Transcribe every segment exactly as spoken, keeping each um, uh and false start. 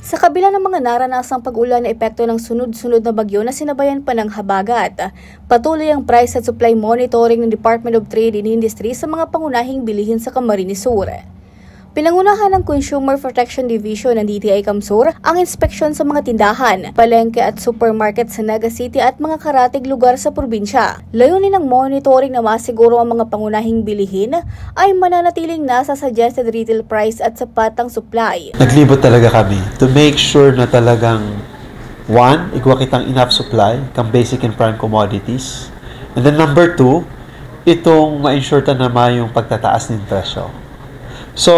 Sa kabila ng mga naranasang pag-ulan na epekto ng sunod-sunod na bagyo na sinabayan pa ng habagat, patuloy ang price at supply monitoring ng Department of Trade and Industry sa mga pangunahing bilihin sa Camarines Sur. Pinangunahan ng Consumer Protection Division ng D T I CamSur ang inspeksyon sa mga tindahan, palengke at supermarket sa Naga City at mga karatig lugar sa probinsya. Layunin ng monitoring na masiguro ang mga pangunahing bilihin ay mananatiling nasa suggested retail price at sapat ang supply. Naglibot talaga kami to make sure na talagang, one, igwa kitang enough supply kang basic and prime commodities. And then number two, itong ma-ensure ta na mayong pagtataas ng presyo. So,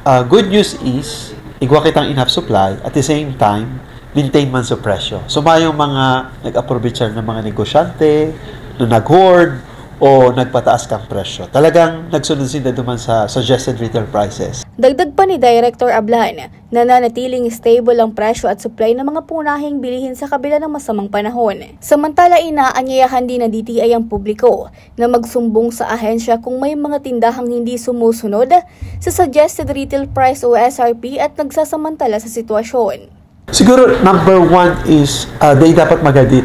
uh, good news is, igwa kitang enough supply, at the same time, maintain man sa presyo. So, mayong mga nag-aprovechar ng mga negosyante, na nag-hoard, o nagpataas kang presyo. Talagang nagsunod sila duman sa suggested retail prices. Dagdag pa ni Director Ablan, nananatiling stable ang presyo at supply ng mga pangunahing bilihin sa kabila ng masamang panahon. Samantala, inaanyayahan din ng D T I ang publiko na magsumbong sa ahensya kung may mga tindahang hindi sumusunod sa suggested retail price o S R P at nagsasamantala sa sitwasyon. Siguro number one is uh, they dapat maghadit.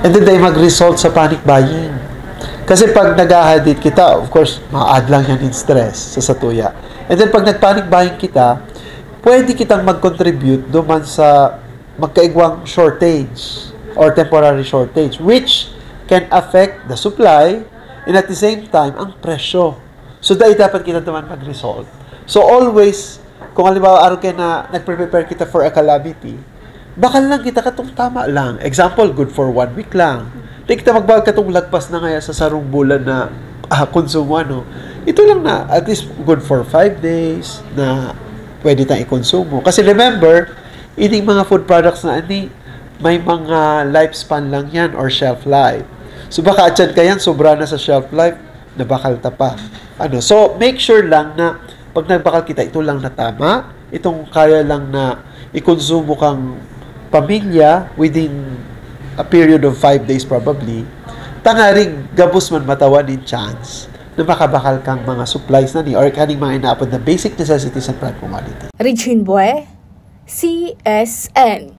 And then they mag-result sa panic buying. Kasi pag naghahadit kita, of course, maad lang yan in stress sa satuya. And then pag nag-panic buying kita, pwede kitang mag-contribute duman sa magkaigwang shortage or temporary shortage, which can affect the supply and at the same time ang presyo. So dai dapat kita duman mag-result. So always, kung halimbawa araw kayo na nagpre-prepare kita for a calamity, bakal lang kita katong tama lang. Example, good for one week lang. Di kita magbakal katong lagpas na ngaya sa sarong bulan na ah, konsumo, ano. Ito lang na, at least good for five days na pwede tang ikonsumo. Kasi remember, ining mga food products na ani, may mga lifespan lang yan or shelf life. So baka atyan ka yan, sobra na sa shelf life, nabakal ta pa. Ano, so make sure lang na pag nagbakal kita, ito lang na tama, itong kaya lang na ikonsumo kang pamilya within a period of five days probably, tangaring gabos man matawan nin chance na makabakal kang mga supplies na ni or kaning mga inaapod na basic necessities and prime commodity. Regine Bue, C S N.